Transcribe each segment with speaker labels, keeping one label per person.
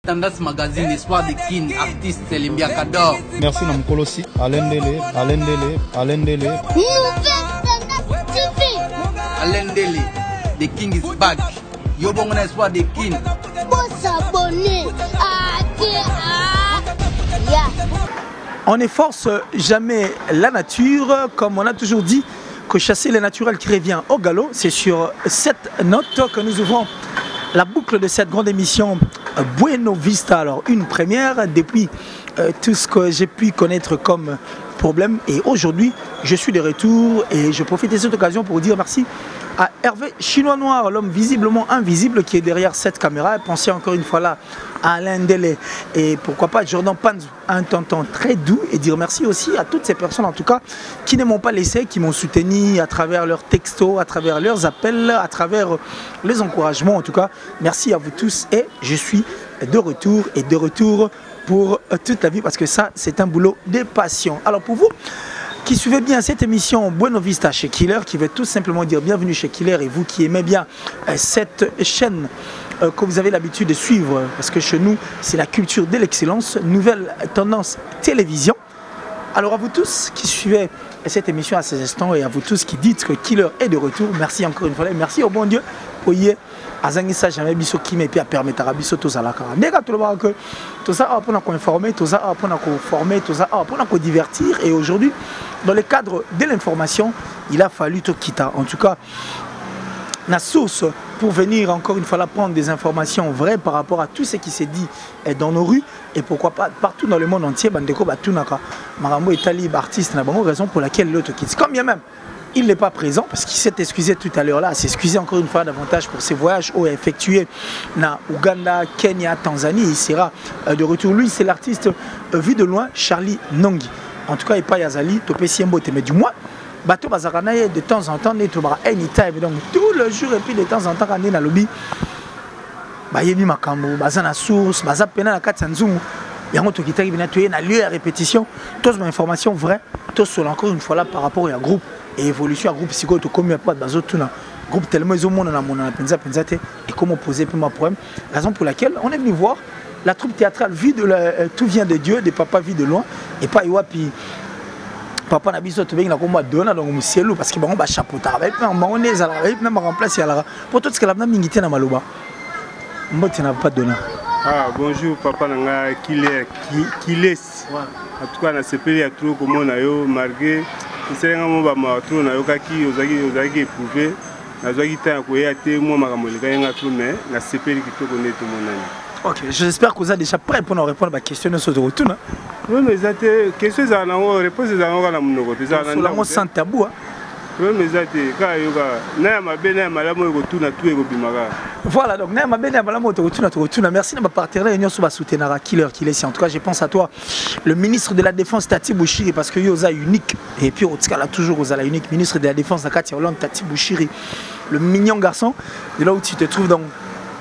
Speaker 1: Tendance Magazine, Espoir de Kin, artiste Limbiaka d'or.
Speaker 2: Merci na mokolosi Alain Ndele, Alain Ndele, Alain Ndele.
Speaker 3: Nouvelle Tendance TV.
Speaker 1: Alain Ndele, The King is back. Yo bongo na Espoir de Kin.
Speaker 3: Bo s'abonner. Ah, ah, ya.
Speaker 4: On ne force jamais la nature, comme on a toujours dit que chasser le naturel qui revient au galop. C'est sur cette note que nous ouvrons la boucle de cette grande émission Bueno Vista. Alors, une première depuis tout ce que j'ai pu connaître comme problème. Et aujourd'hui, je suis de retour et je profite de cette occasion pour dire merci à Hervé Chinois Noir, l'homme visiblement invisible qui est derrière cette caméra. Et pensez encore une fois là à Alain Ndele et pourquoi pas Jordan Panzou, un tonton très doux, et dire merci aussi à toutes ces personnes en tout cas qui ne m'ont pas laissé, qui m'ont soutenu à travers leurs textos, à travers leurs appels, à travers les encouragements. En tout cas, merci à vous tous et je suis de retour et de retour pour toute la vie parce que ça, c'est un boulot de passion. Alors pour vous qui suivez bien cette émission Bueno Vista chez Killer, qui veut tout simplement dire bienvenue chez Killer, et vous qui aimez bien cette chaîne que vous avez l'habitude de suivre, parce que chez nous, c'est la culture de l'excellence, nouvelle tendance télévision. Alors à vous tous qui suivez cette émission à ces instants et à vous tous qui dites que Killer est de retour, merci encore une fois, et merci au bon Dieu pour y être. Azangisa jamais biso qui me puis permettra biso tozalaka. Ndeka tolobaka que toza awa mpona koinformer, toza awa mpona koformer, toza awa mpona kodivertir. Et aujourd'hui, dans le cadre de l'information, il a fallu tokita. En tout cas, la source pour venir encore une fois là prendre des informations vraies par rapport à tout ce qui s'est dit dans nos rues et pourquoi pas partout dans le monde entier. Bandeko batunaka makambo etali artiste na bango, raison pour laquelle l'autre quitte. Quand bien même il n'est pas présent parce qu'il s'est excusé tout à l'heure là, s'est excusé encore une fois davantage pour ses voyages effectués na Ouganda, Kenya, Tanzanie. Il sera de retour. Lui, c'est l'artiste vu de loin, Charlie Nongui. En tout cas, il n'est pas Yazali, Topé Siembote, mais du moins, bateau bazarana de temps en temps, né tobara anytime, donc tout le jour et puis de temps en temps, quand on est dans le lobby, bah, yebi makambo, baza na source, baza pena na kati ya nzungu. Yango tokitaki bina toye na lieu ya répétition, tous ma information vraie, tous sur encore une fois là par rapport à groupe et évolution à groupe siko to komi pa bazo tuna groupe tellement ils ont mon na mon na penza penza te et comment poser puis ma problème, raison pour laquelle on est venu voir la troupe théâtrale vue de la tout vient de Dieu, de papa vit de loin et pas iwapi papa na biso tobengi na komba dona donc musielu parce que bango ba chapeauta ba pe bango ne ezala ba na remplacer ala pour tout ce que la mingi te na maloba mbote na papa dona.
Speaker 5: Ah bonjour papa nanga Killer Kiles.
Speaker 4: Ouais.
Speaker 5: En tout cas na sepeli ya trop komona yo malgré esalenga mo ba ma trop na yokaki ozaki ozaki éprouvé nazwaki temps ya koya te mwa makambo elekaki nga trop mais na sepeli kitoko nde tomonani.
Speaker 4: Ok, j'espère que vous êtes déjà prêt pour nous répondre à la question de ce retour.
Speaker 5: Non, mais ça te question ça na ngo réponse ça ngo na munoko te ça na
Speaker 4: ndako. Sans tabou hein.
Speaker 5: Non, mais ça te ka yoka na ya mabe na ya malamu eko tuna tu eko bimaka.
Speaker 4: Voilà donc na ya mabe na ya malamu eko tuna tu tuna. Merci na ba partenaire union ba soutenir Killer Kilesi. En tout cas, je pense à toi le ministre de la Défense Tati Bouchiri parce que yoza unique et puis otikala toujours ozala unique ministre de la Défense na kati ya Hollande Tati Bouchiri, le mignon garçon de là où tu te trouves donc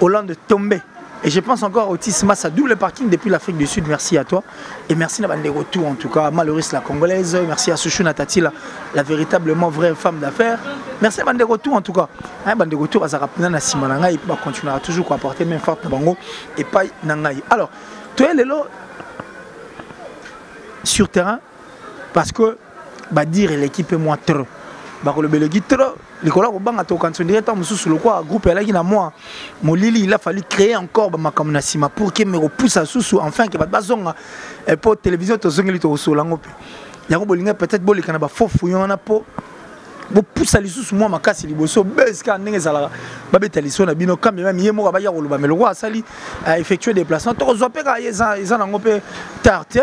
Speaker 4: Hollande tombé. Et je pense encore à Otis Massa, double parking depuis l'Afrique du Sud. Merci à toi. Et merci à Bandeko tout en tout cas. Malheureuse la Congolaise. Merci à Souchou Natati, la véritablement vraie femme d'affaires. Merci à Bandeko tout en tout cas. Hein, Bandeko tout, Azara Pina na Sima na ngai, et puis, bah, continuera toujours à apporter main forte na bango et pas na ngai. Alors, toi, Lelo, sur terrain, parce que, bah, dire l'équipe est moins trop. Bah, le Belgi trop. Nicolas Robanga to quand on dirait tant mususu le quoi groupe elaki na moi molili il a fallu créer encore ba makambo na sima pour que me repousse susu enfin que ba bazonga et pour télévision to zongeli to sola ngope yango bolinga peut-être boleka na ba faux fouillon na po bo poussa lisusu moi makasi liboso buzz ka ndenge ezalaka ba beta liso na bino quand même ye moko ba ya koloba mais le roi asali a effectué des déplacement to kozwa pe ka ye eza eza nango pe tard te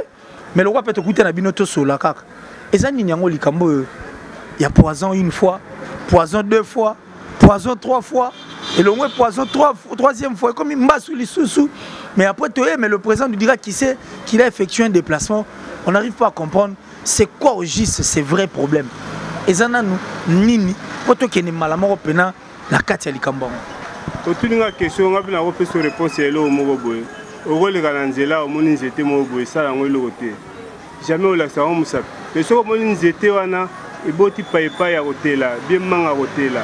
Speaker 4: mais le roi peut okuta na bino to sola kaka eza nini yango likambo oyo ya poison une fois, poison deux fois, poison trois fois, et le moins poison trois, troisième fois, comme Mbassou Lisusu. Mais après, toi, mais le président nous dira qui sait qu'il a effectué un déplacement. On n'arrive pas à comprendre c'est quoi au juste ces vrais problèmes. Et ça, nous, nini, pour toi qui est malamoro pena, la Katia Likambo.
Speaker 5: Otuni nga question, nga bina kopesa réponse ya eloko moko boye. Okoleka na nzela, omoni nzete moko boye, sala yango eloko te. Jamais olakisa yango mosapi. Mais soki omoni nzete wana, eboti paipai ya kotela, bien manga kotela.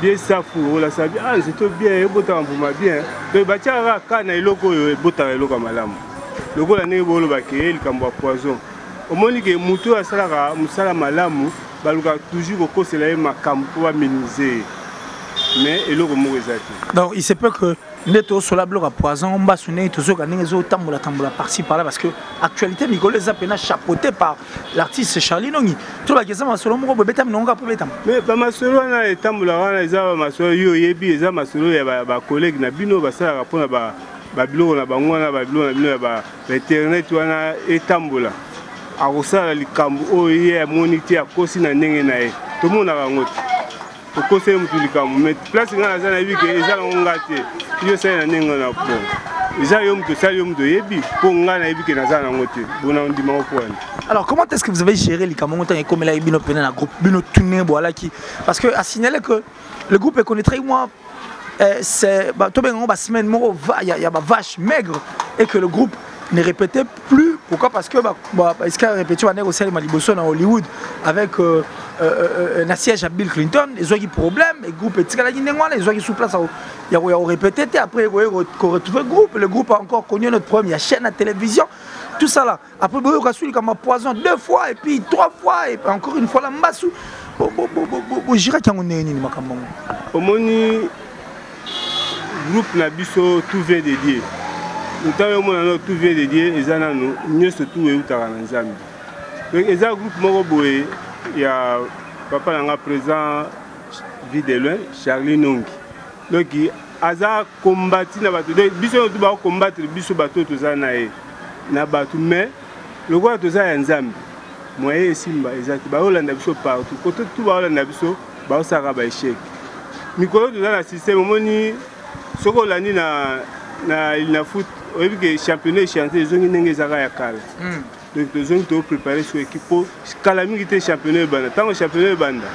Speaker 5: Bien safu olasa bien, ah nzete bien ebotaka mbuma bien. Donc batiaka kaka ka na eloko oyo ebotaka eloko ya malamu. Lokola ndenge bolobaka ye likambo ya poison. Omoni ke motu oyo asalaka mosala malamu balukaka toujours kokosela ye makambo mpo baminimize ye. Mais eloko moko eza te.
Speaker 4: Donc il se peut que nde tosola biloko ya poison mbasu ndenge tozoyoka ndenge ezotambola tambola par-ci par-là, parce que actualité mikolo eza mpena chapeauté par l'artiste Charlie Nongi. Tolobaki eza masolo moko boye ebetami nango kaka mpo ebetama.
Speaker 5: Mais bamasolo wana etambolaka wana eza bamasolo yo oyebi, eza masolo ya bacollègue na bino basalaka mpona babiloko na bango wana, babiloko na bino ya bainternet wana etambola. Akosala likambo oyo ye amoni te, akosi na ndenge na ye, tomonaka yango te. Okoseli motu likambo, mais place ngai naza nayebi ke eza nango nga te, yo osali na ndenge na bon, eza yo moto osali, yo moto oyebi, mpo ngai nayebi ke naza nango te, bona ondima ngo mpo wana.
Speaker 4: Alors comment est-ce que vous avez géré likambo ngo ntango ekomelaki bino pene na groupe bino tune boalaki? Parce que a signalé que le groupe econnaîtrait moi c'est bah, tobenga ngo ba semaine moko ya, ya ba vache maigre et que le groupe ne répétait plus. Pourquoi? Parce que bah, bah, est-ce qu'il a répété bah, au liboso na Hollywood avec na siège à Bill Clinton, ils ont eu problème et groupe etikalaki ndenge wana, ils ont eu sous place ya ko répéter te. Après ko retrouver groupe, le groupe a encore connu notre problème, il y a chaîne à télévision, tout ça là. Après boyoka suli comme poison deux fois et puis trois fois et encore une fois la mbasu. Bo bo bo bo bo jira ki ndenge nini makambo ngo.
Speaker 5: Omoni groupe na biso tout vient de Dieu. Ntango yo omona no tout vient de Dieu, eza nanu nyonso tout eutaka na Nzambe. Donc eza groupe moko boye ya papa na nga président Vie de loin Charlie Nongi. Donc aza kombati na bato, donc biso nyonso ba combattre biso bato toza na ye na bato, mais lokola toza ya Nzambe moyen esimba eza te, baolanda biso partout koto tout, baolanda biso baosalaka ba échec. Mikolo toza na système, omoni soki olandi na foot, oyebi ke championnat échange ezongi ndenge ezaka ya kala. Donc tozongi toprépare so équipe po kala mingi te championnat ebanda. Ntango championnat ebanda,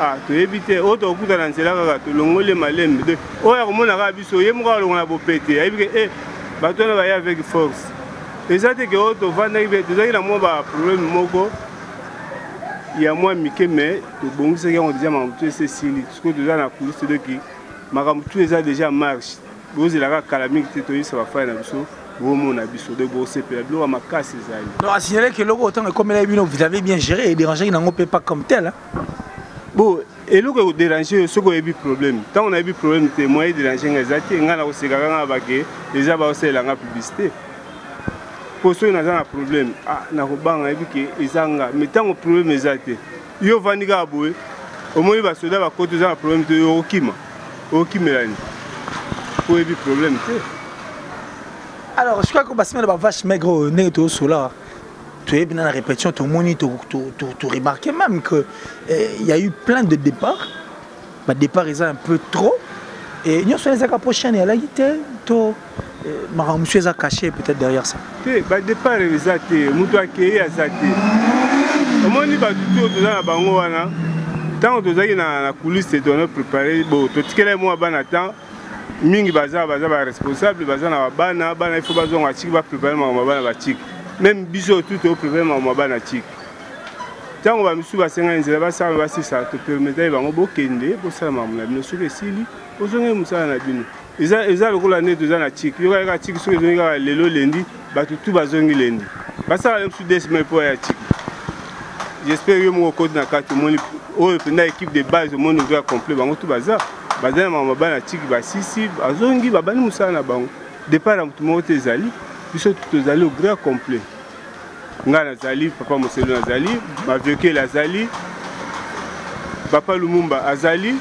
Speaker 5: ah toyebi te oyo tokokuta na nzela, kaka tolongoli malembe. Donc oyo akomona kaka biso ye moko alongola bopete, ayebi ke bato wana baya avec force. Eza te ke oyo tovandaki be tozalaki na mwa baproblème moko ya mwa mike, mais tobongisaki yango déjà, makambo tu esi esili. Sikoyo toza na coulisse, donc makambo tu eza déjà marche. Bozelaka kala mingi te, toyebisa bafai na biso, bomona biso, donc bosepela, biloko ya makasi ezali.
Speaker 4: Donc a signalé que eloko otango ekomela bino, vous avez bien géré et dérangé nango mpe pas comme tel, hein?
Speaker 5: Bon, eloko ekoderange yo soki oyebi problème. Ntango nayebi problème te, moyen dérange nga eza te. Ngai nakosekaka nga bake eza baosalela nga publicité, po soki naza na problème, ah, nakobanga, nayebi ke eza nga. Mais ntango problème eza te, yo ovandi kaka boye, omoni basoda bakoti, oza na problème te, yo okokima, okokimelani po oyebi problème te.
Speaker 4: Alors je crois que basemaine bavache maigre oyo ndenge toyosola, toyebi na répétition, tomoni, to remarqué même que il y a eu plein de départs. Ba départ eza un peu trop et nyonso ezaka prochaine eyalaki te to makambo mosusu eza caché peut-être derrière ça.
Speaker 5: Te, badépart eza te, moto akei aza te. Omoni bato ti oyo toza na bango wana, ntango tozalaki na coulisse, tono préparé bo totikelaki mwa bana temps mingi, baza baresponsable, baza na babana bana, il faut bazonga tiki baprépare makambo ya bana batiki. Même biso tu toprépare makambo ya bana tiki. Ntango bamisusu basengaki nzela basala basisa, topermetaki bango, bokende bosala makambo na bino, soki esili bozongeli mosala na bino. Eza lokola nde toza na tiki, yoka kaka tiki soki ezongi kaka lelo lendi, bato tu bazongi lendi, basala mosusu 2 semaines mpo ya tiki. J'espère yo moko okoti na kati, omoni oyo mpenza équipe de base, omoni oza complet, bango tu baza na makambo bana tiki, basisi bazongi, babandi mosala na bango. Départ ya motu moko te ezali, biso tozali au grand complet. Ngai nazali, papa Moselo nazali, Maviokele azali, papa Lumumba azali,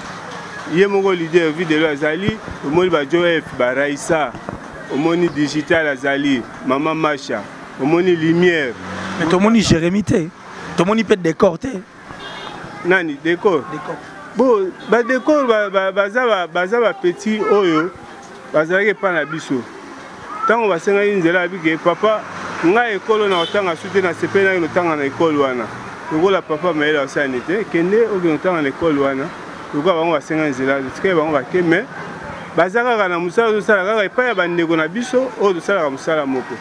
Speaker 5: ye moko leader videlo azali, omoni ba Joef baraisa, omoni digital azali, mama Masha, omoni lumière.
Speaker 4: Mais tomoni Jérémi te, tomoni mpe décor te.
Speaker 5: Nani décor?
Speaker 4: Décor.
Speaker 5: Bon, badécor baza bapetit oyo bazalaki epai na biso. Ntango basengaki nzela, abike papa ngai ekolo na kotanga su te, nasepeli naki kotanga na ekole wana. Lokola papa mayele asali te, kende okende kotanga na ekole wana. Lokola bango basenga nzela, totikali bango bake, mais baza kaka na mosala tosala kaka epai ya bandeko na biso oyo tosalaka mosala moko.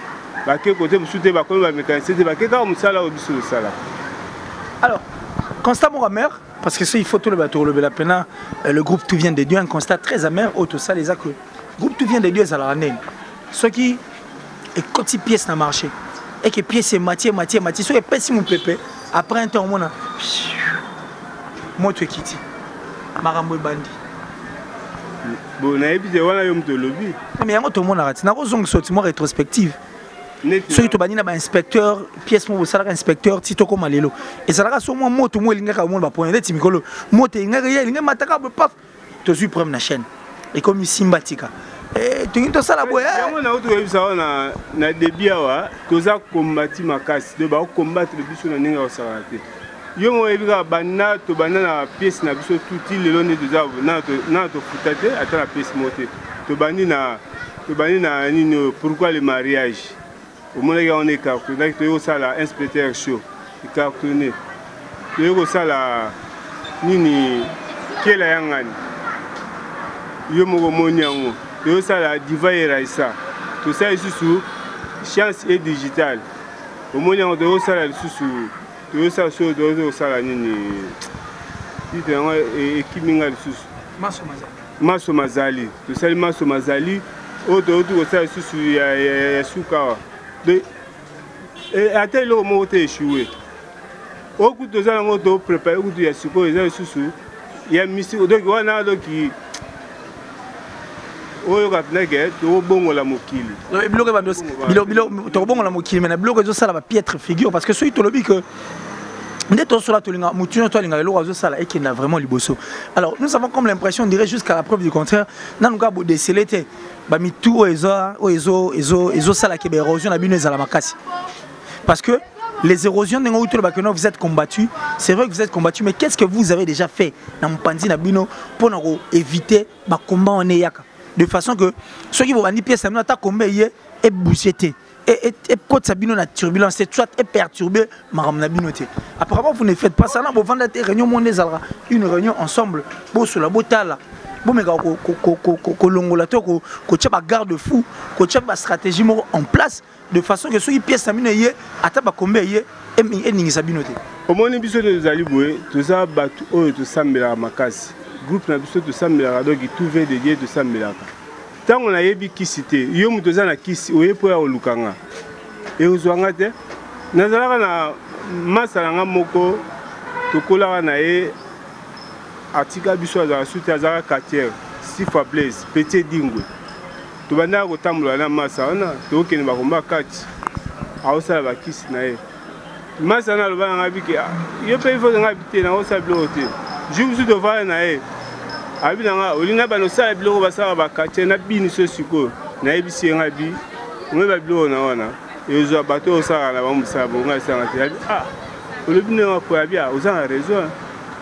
Speaker 5: Bake kote mosusu te, bakomi bamécanicien te, bake kaka mosala oyo biso tosalaka.
Speaker 4: Alors constat moko amer. Parce que ça, il faut tout le bateau, le pena, le groupe Tout vient de Dieu, un constat très amer, auto ça, les que groupe Tout vient de Dieu, ça la Ce qui est quand pièce dans marché, et que pièce est matière, matière, matière, ce qui est pèse mon pépé, après un temps, on a moto ekiti makambo ebandi.
Speaker 5: Bon, nayebi te, wana yo moto olobi.
Speaker 4: Mais yango tomonaka ti nakozongisa oti mwa rétrospective. Soki tobandi na bainspecteur, pièce moko bosalaka inspecteur, ti tokóma lelo, ezalaka so mwa moto mo elingaka omona bapoint neti mikolo moto elingaka ye elingi mataka boye, paf, tozwi problème na chaîne, ekomi simba tika. Tolingi tosala boye.
Speaker 5: Yango nauti koyebisa awa na début awa, toza kombati makasi, to bakokombattre biso na ndenge ya kosakana te. Yo moko oyebi kaka, banda tobanda na pièce na biso tuti lelo nde toza nana tofuta te ata na pièce moko te. Tobandi na nini oyo, Pourquoi le mariage, omonaki yango na ecartonnaki. Toyei kosala Inspecteur Show, ecartonné. Toyei kosala nini, Kela Yangani, yo moko omoni yango. Toyosala Diva Eraisa, tosala lisusu Chance et Digital, omoni yango. Toyosala lisusu, toyosala soyo, toyosala nini, titre yango ekimi nga lisusu. Maso Mazali, tosali Maso Mazali. Oyo toyoti kosala lisusu ya suka awa, ata eloko moko te échoué. Oyo kutu toza yango, toprépare kutu ya sikoyo, eza lisusu ya mystique. Donc wana, donc oyoka mpenake tokobongola mokili.
Speaker 4: Biloko tokobongola mokili, mais na biloko ezosala bapiètre figure, parce que soki tolobi que nde tozosola, tolinga motu nyonso alinga eloko azosala ekenda vraiment liboso. Alors nous avons comme l'impression, on dirait, jusqu'à la preuve du contraire, nanu kaka bodesele te bamitu oyo eza oyo ezosalaka baérosion na bino ezala makasi, parce que les érosions ndenge outi olobaka, vous êtes combattu, c'est vrai que vous êtes combattu, mais qu'est-ce que vous avez déjà fait na mopanzi na bino mpona koéviter bacombat wana eyaka, de façon que soki bobandi pièce na bino, ata combat eye, ebouge te, ekotisa bino na turbulence, soit eperturbe makambo na bino te? Apparemment vous ne faites pas ça. Na bovanda te, réunion monde ezalaka une réunion ensemble, bosola, botala, bomeka kolongola to kotia bagarde fou, kotia bastratégie moko en place, de façon que soki pièce na bino eye, ata bakombe eye, eningisa bino te.
Speaker 5: Omoni, biso nde tozali boye, toza bato oyo tosambelaka makasi. Groupe na biso tosambelaka, donc Tout vient de Dieu, tosambelaka. Ntango nayebi kisi te, yo moto oza na kisi, oye mpo ya koluka nga, ekozwa nga te. Nazalaka na masa na nga moko, tokolaka na ye, atika biso, azalaka su te, azalaka quartier Sifa Blaise Petit Dingwe. Tobandaka kotambola na masa wana, tokokende bakomba kati, aosala bakisi na ye. Masa wana aloba na ngai bike, yo mpe ifo ngai te, nakosala biloko te. Jour mosusu tovanda na ye, abi na ngai, olingi bana osala biloko basalaka baquartier na bini so. Sikoyo nayebisi ye ngai bi omeba biloko na wana, ezwa bato oyo osalaka na bango mosala bongo, esalanga te. Abi, ah, olobi ndenge po, abi, ah, oza na raison,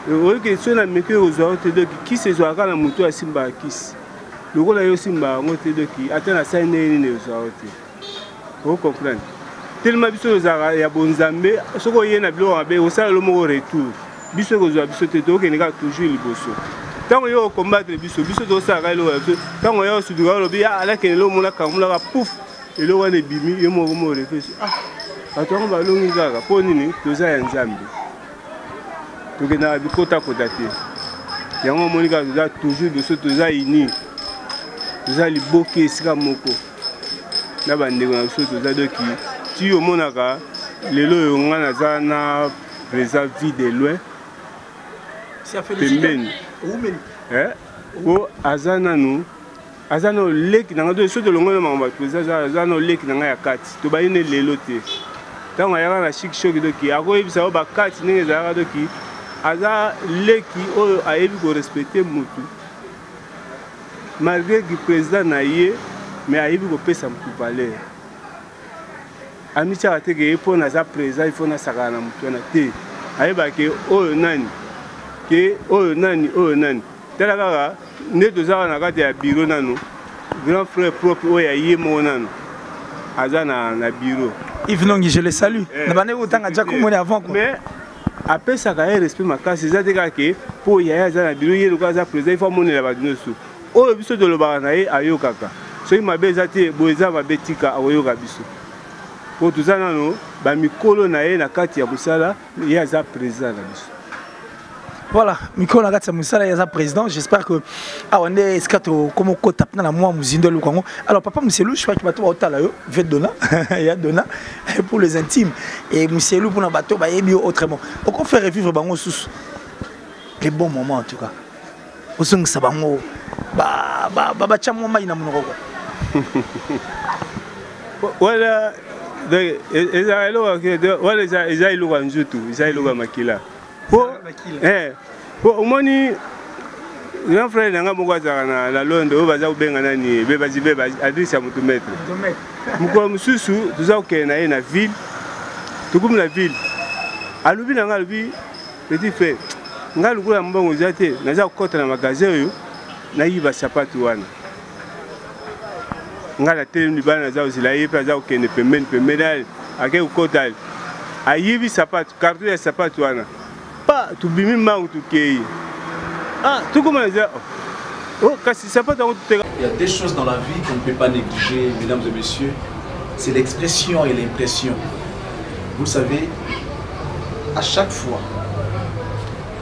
Speaker 5: oyoki so na meki oyo kozwa yo te. Donc kisi ezwaka kaka na motu asimbaka kisi. Lokola yo osimbaka yango te, donc ata nasali ndenge nini, ezwa yo te. Ocomprendre? Telema, biso tozalaka ya bonzambe. Soki oye na biloko mabe, osala lo moko retour, biso ekozwa biso te. Tokokende kaka toujours liboso. Ntango yo okombattre biso, biso tosalaka eloko ya biso. Ntango ya osutuka, olobi alakende eloko mona kamulaka, pouf, eloko wana ebimi, yo moko mo refesi. Ah, bato yango balongi kaka mpo nini? Toza ya Nzambe, tokendaka bikotakota te. Yango omoni kaka toza toujours biso, toza uni, toza liboke esika moko na bandeko na biso toza. Doki ti omonaka lelo oyo nga naza na présent Vie de Loin pembeni po aza nanu, aza na oleki na ngai. So tolongoli na makambo ya président, aza na oleki na ngai ya kati. Tobayi ne lelo te. Ntango ayaka na Shik Shoki, doki akoyebisa oyo bakati ndenge ezalaka. Doki aza leki oyo ayebi korespecte motu malgré que président na ye, mais ayebi kopesa motu valeur. Amitiaka te ke ye mpo naza président, il faut nasakana na motu wana te. Ayebaka ke oyo nani, ke oyo nani, oyo nani. Tala kaka nde tozaka na kati ya bureau nanu, grand frère propre oyo ya ye moko nanu aza na bureau.
Speaker 4: Yves Nongi, je le salue. Na bande kotanga ja komoni avant quoi.
Speaker 5: Mais apesaka ye respect makasi. Eza te kaka ke mpo yaya aza na bureau, ye lokola aza président, il faut amonela bato nyonso oyo biso tolobaka na ye. Ayokaka soki mabe eza te, boye eza mabe, tika, akoyoka biso po toza nano bamikolo na ye na kati ya mosala. Ye aza président na biso.
Speaker 4: Voilà, mikolo na kati ya mosala ya président, j'espère que awa nde esika tokoma okota mpena na mwa mozindo eloko yango. Alors papa Muselu, je crois que bato baotala yo vet dona ya dona pour les intimes et Muselu mpona bato bayebi yo autrement. Oko faire revivre bango susu les bons moments en tout cas. Ozongisa bango batya mwa mai na monoko
Speaker 5: quoi. Wana donc ezala eloko wana eza eloko ya nzoto, eza eloko ya makila. Po po omoni grand frère na nga moko azalaka na Londres oyo baza kobenga nani bebazi beba adresse ya motu maître. Mokolo mosusu toza kokende na ye na ville, tokomi na ville, alobi na nga, alobi petit frère, nga lokola mbongo eza te, naza kokɔta na magasin oyo nayiba sapatu wana. Nga natelemi libanda, naza kozela ye mpe aza kokende pembeni pembeni, ake kokɔta, ayibi sapatu, carton ya sapatu wana pa tobimi mbangu tokei. Ah, tokoma na nzela, oh, kasi sapatu yango toteka.
Speaker 6: Il y a des choses dans la vie qu'on ne peut pas négliger, mesdames et messieurs, c'est l'expression et l'impression. Vous le savez, à chaque fois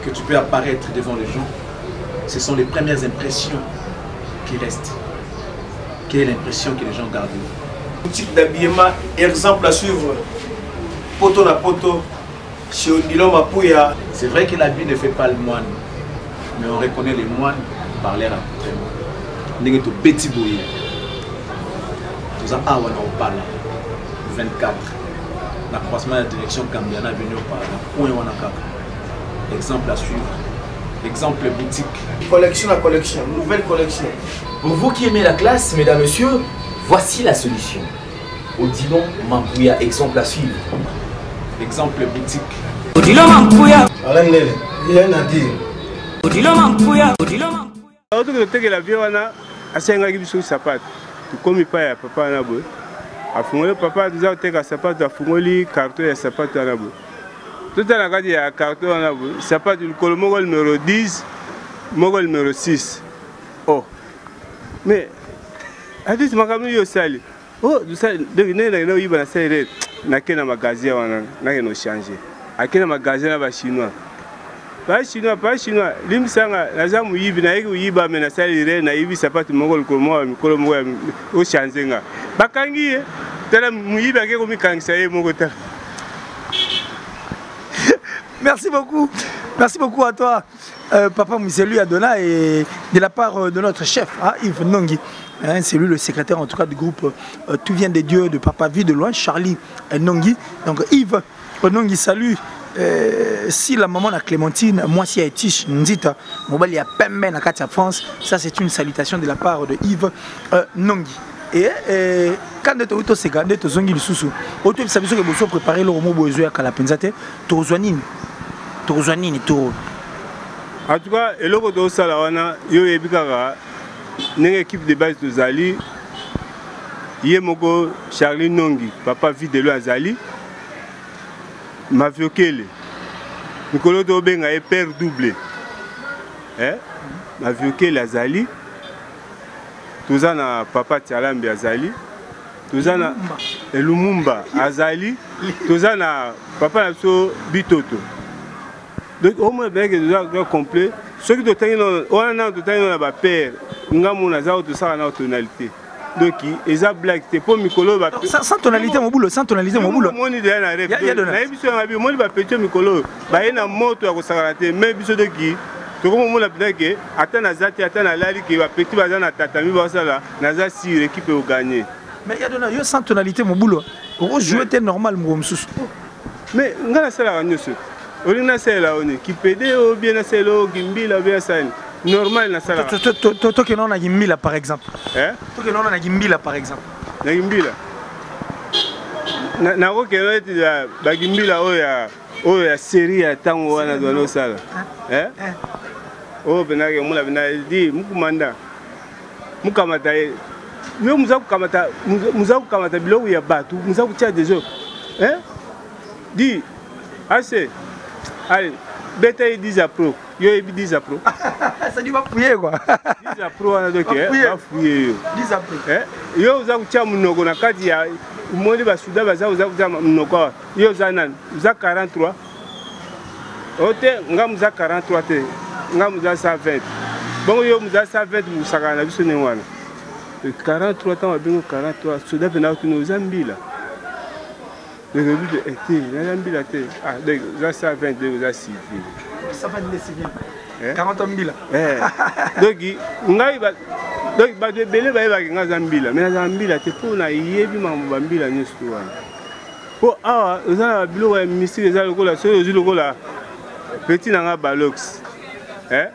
Speaker 6: que tu peux apparaître devant les gens, ce sont les premières impressions qui restent. Quelle est l'impression que les gens gardent?
Speaker 7: Boutique d'habillement, exemple à suivre, poto na poto, chez Odilon Mapuya.
Speaker 6: C'est vrai que l'habit ne fait pas le moine, mais on reconnaît les moines par leur accoutrement. Ndenge to beti boye. Toza awa na Opala 24 na croisement ya direction Gambiana avenue Opala na coin wana kaka. Exemple à suivre. Exemple boutique.
Speaker 7: Collection à collection, nouvelle collection.
Speaker 8: Pour vous qui aimez la classe, mesdames, messieurs, voici la solution. Odilon Mampouya, exemple à suivre.
Speaker 6: Exemple boutique.
Speaker 9: Odilon Mampouya.
Speaker 2: Alain Ndele, rien à dire.
Speaker 9: Odilon Mampouya, Odilon Mampouya.
Speaker 5: Otoki totekela vie wana, asengaki biso sapato. Tokomi pa ya papa wana boye. Afungoli papa, toza koteka sapato, afungoli carton ya sapato wana boye. Totala na kati ya carton wana boye, sapato likolo moko numéro 10, moko numéro 6. Oh. Mais atisi makambo yo osali. Oh, tosali donc ndenge nakende koyiba na sali nake na magasin wana, nakende kochange. Ake na magasin na ba chinois. Ba chinois, ba chinois, limbisanga naza moyibi, nayeki koyiba me nasali re, nayibi sapatu moko likolo moko ya mikolo moko ya ochange nga. Bakangi ye, tala moyibi ake komikangisa ye moko tala.
Speaker 4: Merci beaucoup. Merci beaucoup à toi, Papa Muselu Adona, et de la part de notre chef, hein, Yves Nongi. Hein, c'est lui le secrétaire en tout cas du groupe Tout vient de Dieu, de Papa Vie de Loin, Charlie Nongi. Donc Yves Nongi, salut. Si la maman la Clémentine, moi si Etiche Nzita, mobali ya pembe na kati ya France, ça c'est une salutation de la part de Yves Nongi. Et quand to to seka nde tozongi lisusu oto bisa biso ke boso préparer le romo bozo ya kala penza te tozwa nini, tozwa nini to.
Speaker 5: En tout cas eloko tosala wana yo yebi kaka ndenge équipe de base tozali, ye moko Charlie Nongi papa Videlo azali Maviokele mikolo tobenga ye père double, eh Maviokele azali, toza na papa Tialambi azali, toza na Lumumba azali, toza na papa na biso Bitoto. Donc au moins bien que toza complet. Soki totangi wana nano totangi na ba père ngambo naza oyo tosala na tonalité. Donc eza blague te po mikolo ba
Speaker 4: sans tonalité mobulo, sans tonalité mobulo.
Speaker 5: Moni de na rêve. Na biso ya bi moni ba petit mikolo ba ye na moto ya kosakana te mais biso de ki tokomomona mpenza ke ata naza te, ata nalali ke ba petit baza na tatami basala naza sûr équipe eko gagner.
Speaker 4: Mais ya dona yo sans tonalité mobulo oko jouer te normal moko mosusu.
Speaker 5: Mais nga nasalaka nyonso. Olingi nasalela oni kipede o bien nasalela o kimbila bien nasala normal nasalaka.
Speaker 4: Tokende na kimbila par exemple.
Speaker 5: Eh?
Speaker 4: Tokende na kimbila par exemple.
Speaker 5: Na kimbila. Nakokende ete ba kimbila oyo ya oyo ya série ya ntango wana tozali kosala. Eh? Oyo mpenza ke omona mpenza di mukumanda mukamata ye yo muza kukamata, muza kukamata biloko ya bato, muza kutia des autres. Eh? Di ase allez beta ye 10 apro yo yebi 10 apro.
Speaker 4: Ça dit va fouiller quoi.
Speaker 5: 10 apro wana donc va fouiller yo.
Speaker 4: 10 apro.
Speaker 5: Eh yo oza kutia munoko na kati ya omoni ba souda baza oza kutia munoko awa. Yo oza nani? Oza 43. O te, nga moza 43 te, nga moza 120. Bongo yo moza 120, mosakana na biso ndenge wana. 43 ntango babengi 43, soda mpe nakotuna oza mbila. Donc oyebi te, eh, te, naza mbila te. Ah, donc oza 120, donc oza civil.
Speaker 4: 120 nde civil. 40 mbila.
Speaker 5: Eh. Donc ngai ba donc bato ebele bayebaki ngai aza mbila, mais naza mbila te mpo nayebi makambo bambila nyonso to wana. Mpo awa oza na biloko ya mystique, eza lokola soki ozwi lokola petit na ngai balox. Eh?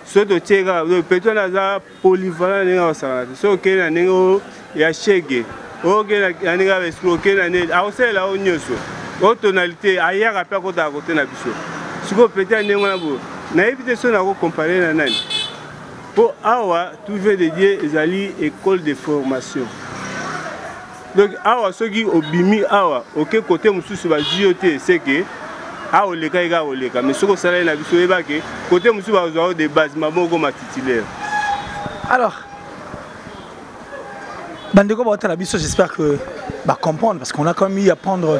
Speaker 5: Soki totie kaka petit wana aza polyvalent ndenge akosakana te. Soki okei na ndenge ya shege, okei na ndenge ya esprit, okei na ndenge akosalela yo nyonso. O tonalité ayaka mpe akotaka kote na biso. Sikoyo petit ya ndenge wana boye nayebi te soki nakocompare na nani. Mpo awa tout vient de Dieu ezali école de formation. Donc awa soki obimi awa oke kote mosusu bazwi yo te, seke awa olekaki kaka koleka, mais soki osalaki na biso oyeba ke kote mosusu bazwa yo de base maboko okoma titulaire.
Speaker 4: Alors bandeko baotala biso, j'espère que bah, comprendre, parce qu'on a quand même eu à prendre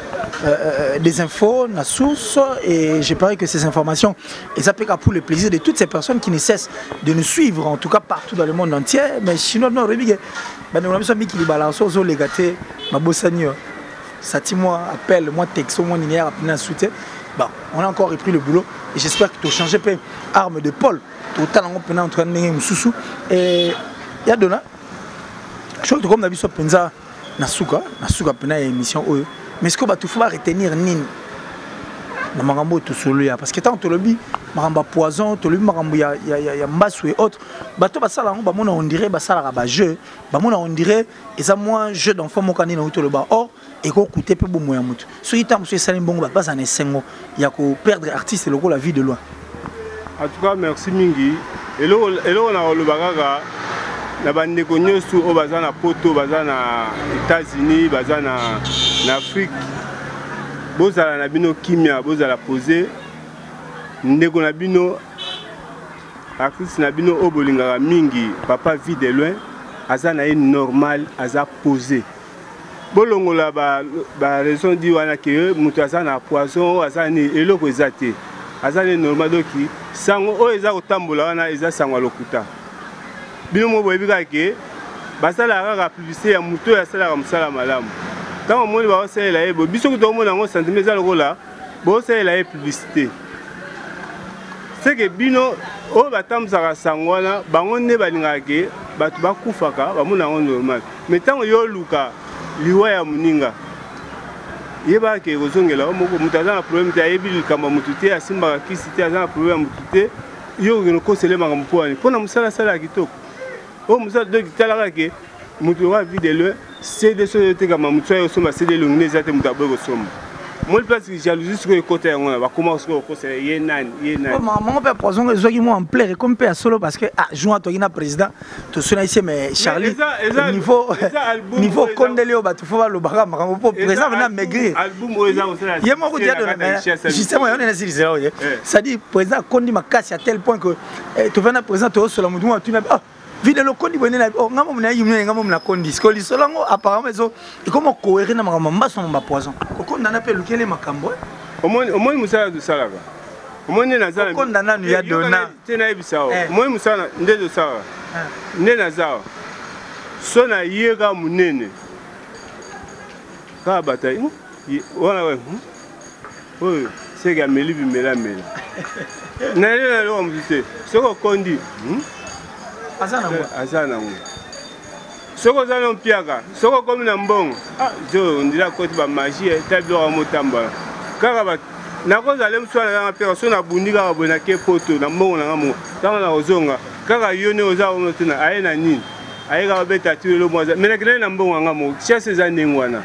Speaker 4: des infos, la source, et j'ai pari que ces informations, elles appliquent pour le plaisir de toutes ces personnes qui ne cessent de nous suivre, en tout cas partout dans le monde entier. Mais sinon, non, bandeko na biso mikili balance ozoleka te, babosani yo sati moi appel moi texto moi nini yaka mpena soutien. Bon, on a encore repris le boulot et j'espère que tu changé mpe arme de Paul totala yango mpena entre ndenge mosusu. Et ya dona soki tokomi na biso mpenza na suka na suka mpena ya émission oyo, mais ce que bato fo baretenir nini na makambo oyo tosolo ya, parce que ntango tolobi makambo ya poison, tolobi makambo ya mbasu et autres, bato basala yango bamona on dirait basalaka bajeu, bamona on dirait eza mwa jeu d'enfant moko nini nauti toloba, or ekokute mpe bomoi ya motu. Soki ntango mosusu esali mbongo, bato bazala na esengo ya koperdre artiste lokola Vie de Loin.
Speaker 5: En tout cas merci mingi. Eloko na koloba kaka na bandeko nyonso oyo baza na poto, baza na États-Unis, baza na Afrique, bozala na bino kimia, bozala pose. Ndeko na bino, artiste na bino oyo bolingaka mingi, papa Vie de Loin, aza na ye normal, aza posé. Bolongola ba raison di wana ke moto aza na poison, aza ni eloko eza te, aza ne normal. Donc sango oyo eza kotambola wana eza sango ya lokuta. Bino moko boyebi kaka ke basalaka kaka publicité ya moto oyo asalaka mosala malamu. Ntango omoni baosalela ye boye, biso kutu omona yango sentiment eza lokola bosalela ye publicité. Seke bino oyo batambusaka sango wana, bango nde balingaka ke bato bakufaka, bamona yango normal. Mais ntango yo oluka liwa ya moninga, yebaka ke ekozongela yo moko. Moto aza na problème te, ayebi likambo ya motu te, asimbaka kisi te, aza na problème ya motu te, yo okende okosele makambo mpo wani? Mpo na mosala asala ya kitoko oyo mosala. Donc talaka ke moto oyo Vie de Loin, CD soki otekama, motu ayo osomba CD elongi nde eza te, moto aboyi kosomba. Moni place jalousie sikoyo ekota yango na bakoma sikoyo kokosela ye nani, ye nani.
Speaker 4: Maman mpe poison ezwaki mwa ampleur, ekomi mpe ya solo, parce que ah juin toki na président tosona ise, mais Charlie niveau kondeli oyo bato fo balobaka makambo mpo président vena maigrir ye moko tia justement yo nene silisela oye, c'est-à-dire président akondi makasi à tel point que tovanda président toyosola motu moko atuna: ah, vide lokondi boye nene, oh, nga momu nayebi nene, nga momu nakondi. Sikoyo lisolo yango apparemment ezo ekoma cohérent na makambo mbaso na bapoison kokondana mpe elukeli makambo.
Speaker 5: Omoni mosala tosalaka, omoni nde naza
Speaker 4: kokonda nanu ya dona.
Speaker 5: Te, nayebisa yo, omoni mosala nde tosalaka, nde naza awa so naye kaka monene kaka bato wana oyo seke ameli bimelamela naye na eloko mosusu te. Soki okondi, aza nango. Soki oza na mpiaka, soki okomi na mbongo, zo ondila akoti bamagie ta biloko ya motambala kaka. Nakozala mosu wana nanga mpiaka, soki nabundi kaka boye, nake poto na mbongo nanga moko, ntango nakozonga kaka yo nde oza ono tuna aye na nini, aye kaka obeta ti lelo mwaza me nakendaki na mbongo yanga moko. Chasse eza ndenge wana.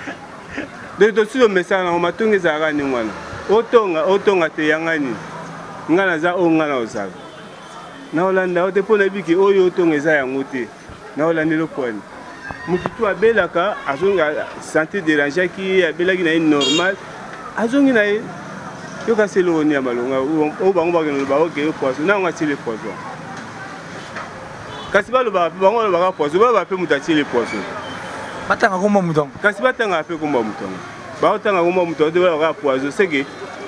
Speaker 5: Donc tosi tomesana nango, matongi ezalaka ndenge wana. Otonga otonga te, yanga nini? Nga naza oyo nga na ozala naolanda yo te, mpo nayebi ke oyo otonga eza yango te. Naolanda eloko wani? Motu tu abelaka, azongi santé dérangeaki ye, abelaki na ye normal, azongi na ye. Yo kasi eloko nini ya malonga oyo bango bakende loba oke yo poison na yango atiele poison? Kasi balobaka mpe, bango balobaka poison, balobaka mpe moto atiele poison.
Speaker 4: Batanga komba moto yango.
Speaker 5: Kasi batangaka mpe komba moto yango, baotanga komba moto yango te, balobaka poison. Seke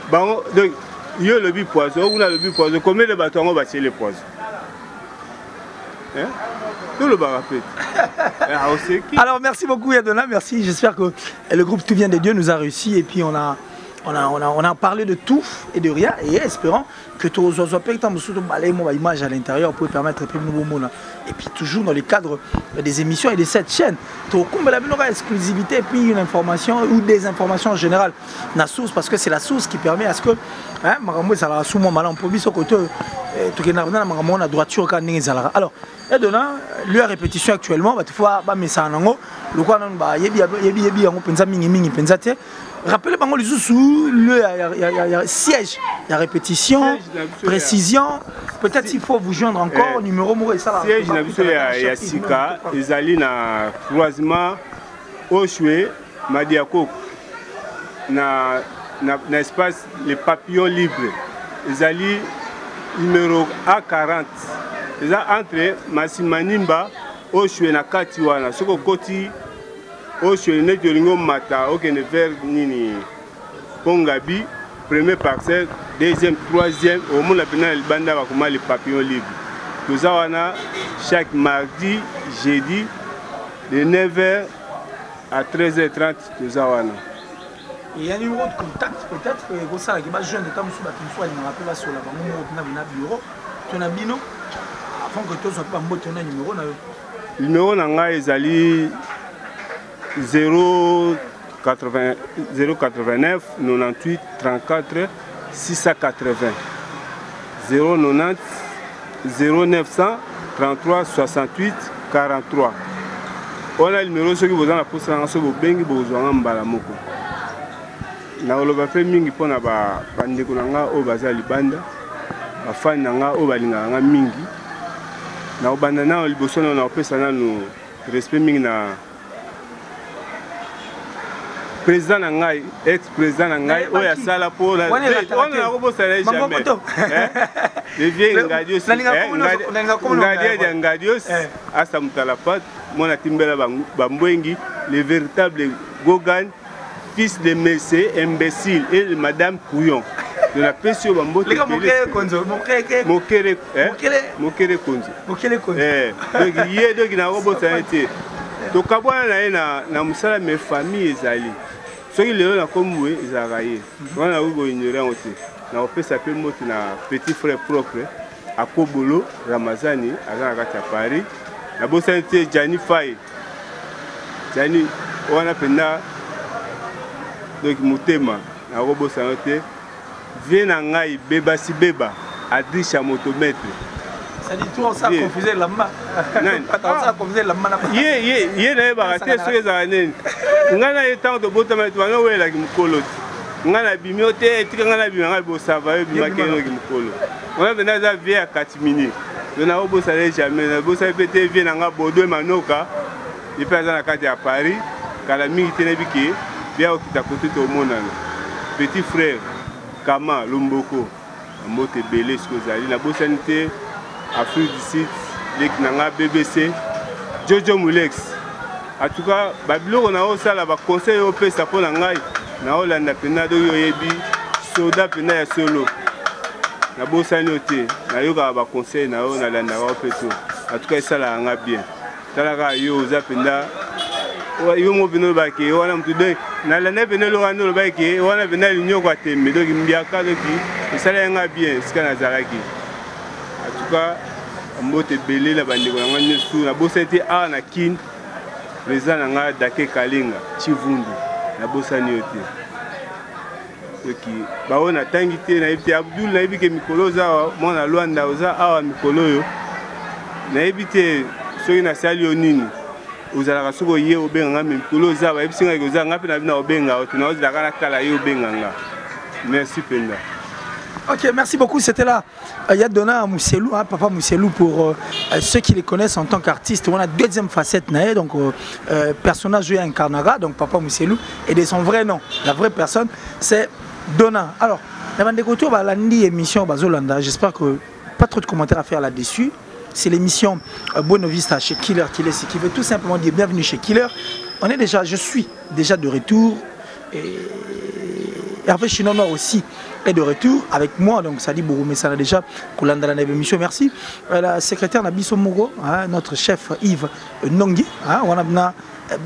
Speaker 5: bango donc Yo olobi poison, oyo kuna alobi poison, combien de bato yango batiele poison? Hein? Tolobaka mpe eh,
Speaker 4: Alors merci beaucoup Yadona, merci. J'espère que le groupe Tout vient de Dieu nous a réussi et puis on a on a, on a, on a parlé de tout et de rien et espérant que tous oiseaux image à l'intérieur pour permettre et puis toujours dans le cadre des émissions et de cette chaîne la exclusivité et puis une information ou des informations en général la source parce que c'est la source qui permet à ce que hein, makambo ezalaka sous moi malamu mpo biso kote eh, tokendaka na makambo na droiture kaka ndenge ezalaka. Alors Edona lui a répétition actuellement, bato fo bamesana nango lokola nanu bayebi yebi yango mpenza mingimingi mpenza te. Rappelez bango lisusu lieu ya siège ya répétition, précision, peut-être il faut vous joindre encore, eh, numéro moko esala.
Speaker 5: Siège na biso ya sika ezali na croisement Oshwe Madiakoko na espace Le Papillon Libre, ezali numéro A40, eza entre Masimanimba Oshwe na kati wana. Soki okoti Oshwe neti olingi omata okende vers nini Pongabi, premier parcelle, deuxième, troisième, omona mpenza na libanda bakoma Le Papillon Libre. Toza wana chaque mardi, jeudi de 9h à 13h30, toza wana.
Speaker 4: Il y a un numéro de contact peut-être ekosalaki bajeune ata mosusu, bato mosusu balingaka mpe basola bango moko na bureau to na bino avant que tozwa mpe bambote na numéro na yo.
Speaker 5: Numéro na ngai ezali 0 089 98 34 680, 090 0933 68 43. Wana numéro, soki boza na posa nanga, soki bobengi bokozwanga mbala moko. Nakoloba mpe mingi mpona bandeko na nga oyo baza libanda, bafani na nga oyo balingaka nga mingi. Nakobanda nano liboso nano, nakopesa nano respect mingi na président na ngai, ex président na ngai oyo asala mpo wana nakobosana ye jamais, le vieux Ngadios, Ngadia Ngadios Asa Mutalafat, mwana timbela bambwengi, le véritable Gogan, fils de monsieur imbécile et de madame Couillon. Donc napesi yo bambote. Mokere Mokere Konzo, donc ye, donc nakobosana ye te. Tokabwana na ye na mosala, mais famille ezali. Soki lelo nakomi boye, ezalaka ye wana, nakoki koignore yango te. Nakopesa mpe mbote na petit frère propre Akobolo Ramazani, aza na kati ya Paris. Nabosani te Jani Fai, Jani wana mpenza, donc motema, nakobosana te vie na ngai Bebasi Beba Adrisha motomètre. Ye nayebaka te soki ezala nini. Ngai na ye, ntango tobotama, bana owelelaki mokolo te. Ngai nabimi yo te, etika ngai nabima, ngai bosava yo ebimaki enoki mokolo wana mpenza aza vie ya katimini. Donc nakobosana ye jamais. Nabosani mpe te vie na ngai Baudouin Manoka, ye mpe aza na kati ya Paris. Kala mingi te nayebi ke bia okita kote tomonana. Petit frère Kama Lomboko, mbote ebele soki ozali. Nabosani te Afrique du Sud, leki na nga BBC Jojo Mulex. En tout cas babiloko na osala, baconseil oyo opesa mpo na ngai, naolanda mpenza. Doki oyebi soda mpenza ya solo, nabosani yo te. Nayokaka baconseil na yo, nalandaka yo mpe to. En tout cas esalaka nga bien. Tala kaka yo, oza mpenza yo moko mpenza olobaki wana motu de nalanda mpenza eloko wana olobaki wana mpenza linyoko atembe, donc mbiaka, donc esalaki nga bien esika nazalaki. En tout cas mbote ebele na bandeko na ngai nyonso. Nabosani te awa na Kine, président na ngai Dake Kalenga Chivundu, nabosani yo te. Soki baoyo natangi te, nayebi te. Abdul, nayebi ke mikolo oza awa, mwana Lwanda, oza awa mikolo oyo, nayebi te soki nasali yo nini. Ozalaka soki oye obenga nga, me mikolo oza, bayebisi ngai oza, nga mpe na bino obenga yo te, naozelaka natala ye obenga nga. Merci mpenza.
Speaker 4: Ok, merci beaucoup. C'était là. Il y a Donna Mousselou, hein, Papa Mousselou, pour ceux qui le connaissent en tant qu'artiste. On a deuxième facette, donc personnage joué incarnera, donc Papa Mousselou, et de son vrai nom, la vraie personne, c'est Donna. Alors, la lundi émission Bazolanda, j'espère que pas trop de commentaires à faire là-dessus. C'est l'émission Buena Vista chez Killer Killer, ce qui veut tout simplement dire bienvenue chez Killer. On est déjà, je suis déjà de retour. Et Hervé Chinono aussi est de retour avec moi, donc ça dit Bourou déjà, Kolandala émission, merci. La secrétaire Nabiso Mogo, hein, notre chef Yves Nongi, hein, on a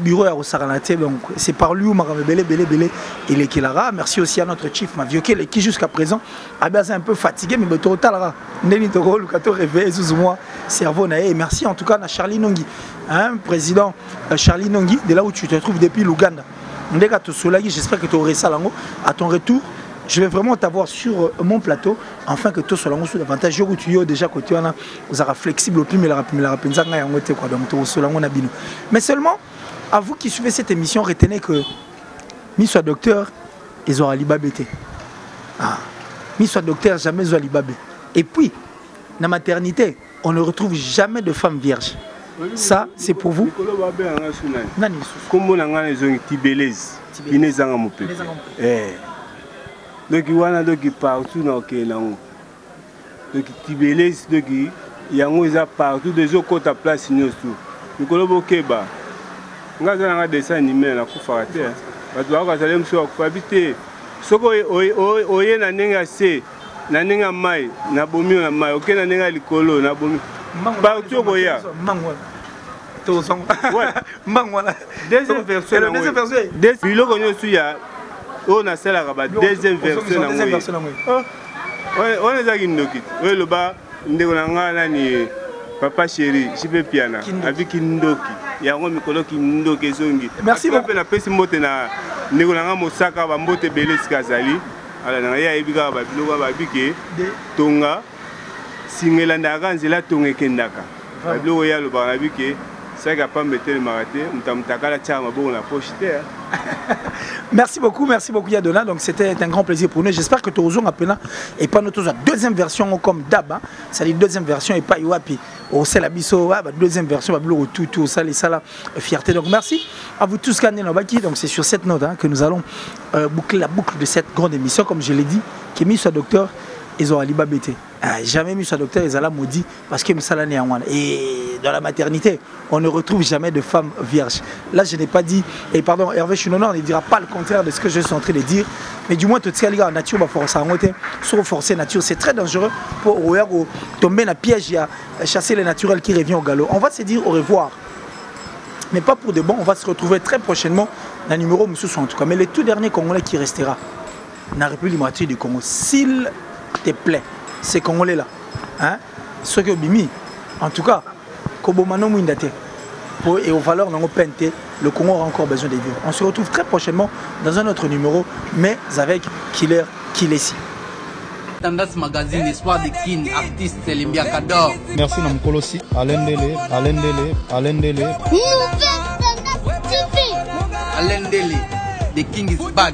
Speaker 4: bureau ya kosakana te, donc c'est par lui makambo ebele ebele ebele elekelaka. Merci aussi à notre chief Maviokele qui jusqu'à présent abe aza un peu fatigué, mais bato otalaka ndeni tokoluka to réveiller sous moi cerveau na ye. Et merci en tout cas na Charlie Nongi, hein, président Charlie Nongi, de là où tu te trouves depuis l'Ouganda. Ndeka tosolaki, j'espère que tu aurais ça lango à ton retour. Je vais vraiment t'avoir sur mon plateau afin que tout soit lango sous davantage. Yo tu yo déjà côté wana ozara flexible au plus mais la rapide la rapide nzanga yango te quoi, donc to solango na bino. Mais seulement à vous qui suivez cette émission, retenez que mi soit docteur ils aura libabé. Ah, mi soit docteur jamais ils aura libabé. Et puis na maternité, on ne retrouve jamais de femme vierge. Ça, c'est pour vous.
Speaker 5: Nani? Kombo na nga ezongi Tibelez. Inezanga mopepe. Eh. Donc wana donc partout na okende nango. Donc Tibelez donc yango eza partout des okota place nyonso. Mikolo bokeba. Nga za nanga dessin animé na kufaka te. Bato bakazala mosusu bakufa bi te. Soki oye na ndenge ya se, na ndenge ya mai, na bomi na mai, oke na ndenge ya likolo, na bomi. Partout okoya. Deuxième version. Biloko nyonso ya oyo nasalaka ba deuxième version nango. Wana ezalaki ndoki. Oyo eloba ndeko na nga nani papa chéri JP Piana abi kindoki yango mikolo kindoki ezongi.
Speaker 4: Merci beaucoup.
Speaker 5: Mpe napesi mbote na ndeko na nga Mosaka, ba mbote ebele esika azali. Ala na ye ayebi kaka ba biloko babi ke tonga singa elandaka nzela tonga ekendaka. Ba biloko ye alobaka na bi ke saki apamba etelemaka te, moto amutakala tiaka maboko na poche te.
Speaker 4: Merci beaucoup, merci beaucoup Yadona. Donc c'était un grand plaisir pour nous. J'espère que tu as peine et pas notre deuxième version comme d'hab, hein. C'est-à-dire deuxième version et pas Iwapi. Au sel abiso, ouais, bah, deuxième version, bah, tout, tout, ça, les ça, la fierté. Donc merci à vous tous, Kanye Nobaki. Donc c'est sur cette note, hein, que nous allons boucler la boucle de cette grande émission. Comme je l'ai dit, Kémy soit docteur, ils ont Aliba BT. Ah, jamais mis soit docteur, ils allaient maudit parce que Msala n'est en. Et dans la maternité, on ne retrouve jamais de femme vierge. Là, je n'ai pas dit, et pardon, Hervé Chinono ne dira pas le contraire de ce que je suis en train de dire, mais du moins, tout ce qu'il y a en nature, va forcer à monter. Sur forcer nature, c'est très dangereux pour tomber dans le piège, il y a chasser les naturels qui revient au galop. On va se dire au revoir, mais pas pour de bon. On va se retrouver très prochainement dans le numéro Moussous en tout cas. Mais le tout dernier Congolais qui restera dans la République démocratique du Congo, s'il te plaît, ces Congolais-là, hein, ceux qui ont bimi, en tout cas, Kobomano Mwindate, pour, et aux valeurs non pente, le Congo aura encore besoin de vivre. On se retrouve très prochainement dans un autre numéro, mais avec Killer Kilesi.
Speaker 1: Tendance Magazine, Espoir de Kin, artiste Limbiakador.
Speaker 2: Merci Namkolosi, Alain Dele, Alain Dele, Alain Dele.
Speaker 3: Nouvelle Tendance TV.
Speaker 1: Alain Dele, The King is back.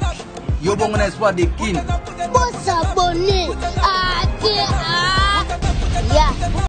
Speaker 1: Yo bongo na Espoir de Kin.